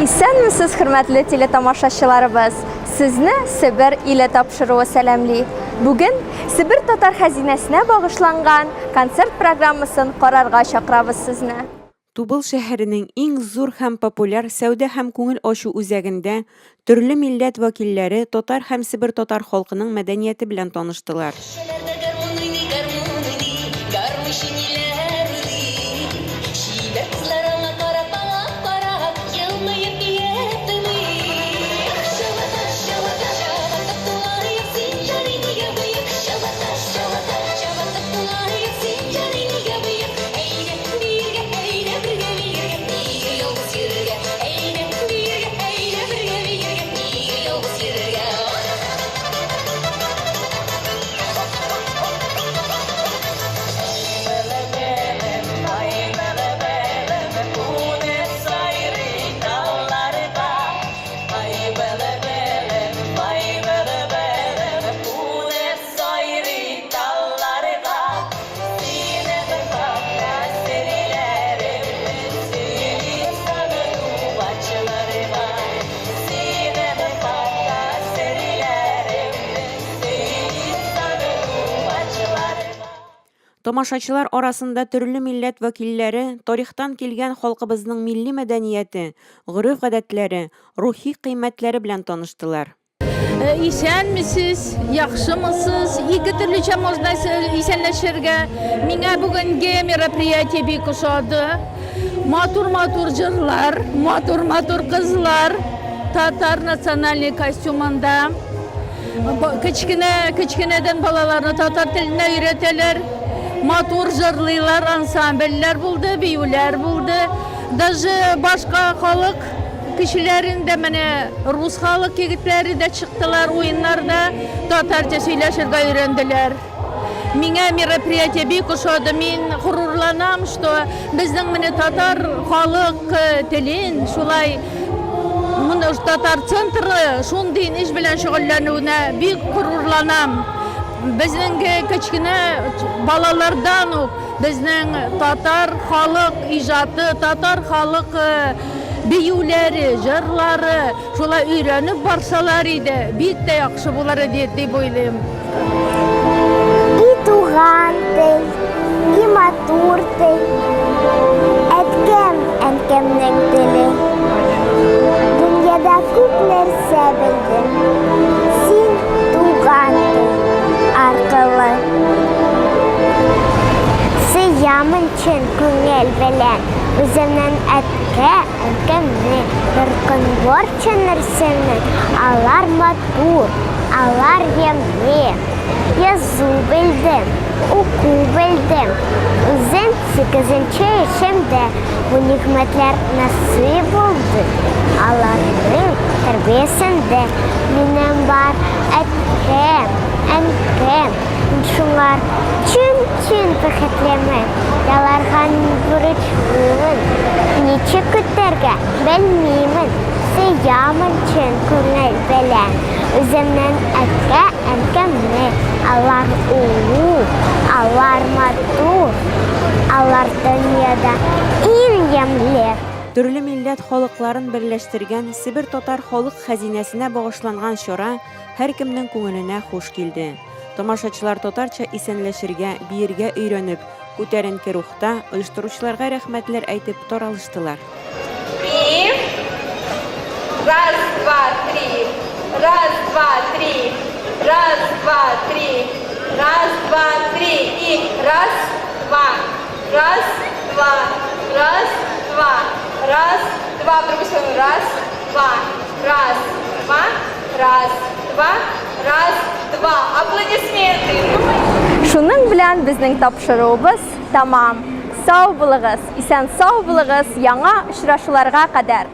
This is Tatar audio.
Исәнмесез, хөрмәтле телетамашачыларыбыз! Сезне Себер иле тапшыруы сәламли. Бүген Себер татар хәзинәсенә багышланган концерт программасын карарга чакырабыз сезне. Тубыл шәһәренең иң зур һәм популяр сәүдә һәм күңел ачу үзәгендә төрле милләт вәкилләре татар һәм себер татар халкының мәдәнияте белән таныштылар. Тамашачылар арасында төрле милләт вәкилләре тарихтан килгән халкыбызның милли мәдәнияте, гореф-гадәтләре, рухи кыйммәтләре белән таныштылар. Исәнмесез, яхшымысыз? Ике төрлечә можно исәнләшергә. Миңа бүгенге мероприятие бик ошады. Матур-матур җырлар, матур-матур кызлар татар национальный костюмында. Кечкенә, кечкенәдән балаларны татар теленә өйрәтәләр. Матур җырлыйлар, ансамбльләр булды, биюләр булды. Даже башка халык Кешеләрен дә менә рус халык егетләре дә чыктылар уеннарда, татарча сөйләшергә өйрәнделәр. Миңа мероприятие бик ошады. Мин горурланам, что безнең менә татар халык э, телен шулай моны татар центры шундый эш белән шөгыльләнүенә бик горурланам. Безнең кечкенә балалардан ук безнең татар халык иҗаты, татар халык э, Биюләре, җырлары шулай өйрәнеп барсалар иде, бик тә яхшы булар иде дип уйлыйм. И туган тел, и матур тел, әткәм, әнкәмнең теле. Дөньяда күп нәрсә белдем, син туган тел аркылы. Сөямын чын күңел белән үземнең әткә, әнкәмне, Беркөн барча нәрсәне, алар матур, алар ямьле. Язу белдем, уку белдем, үзем сигезенче яшемдә бу нигъмәтләр насыйп булды. Аларның тәрбиясендә минем бар әткәм, әнкәм, Мин шуңар чын-чын бәхетлемен, Аларга мин бурычлымын. Ничек көтәргә, белмимен, Сөямен чын күңел белән Үземнең әткә-әнкәмне. Алар олуг, алар матур, Алар дөньяда иң ямьле. Төрле милләт халыкларын берләштергән Себер татар халык хәзинәсенә багышланган чара Һәркемнең күңеленә хуш килде. Тамашачылар татарча исәнләшергә, биергә өйрәнеп, күтәренке рухта, оештыручыларга рәхмәтләр әйтеп таралыштылар. И раз, два, три, раз, два, три, раз, два, три, раз, два, три и раз, два, раз, два, раз, два, раз, два, в другую сторону, раз, два, раз, два, Раз, два, раз, два. Аплодисменты. Шуның белән безнең тапшыруыбыз тәмам. Сау булыгыз, исән сау булыгыз, яңа очрашуларга кадәр.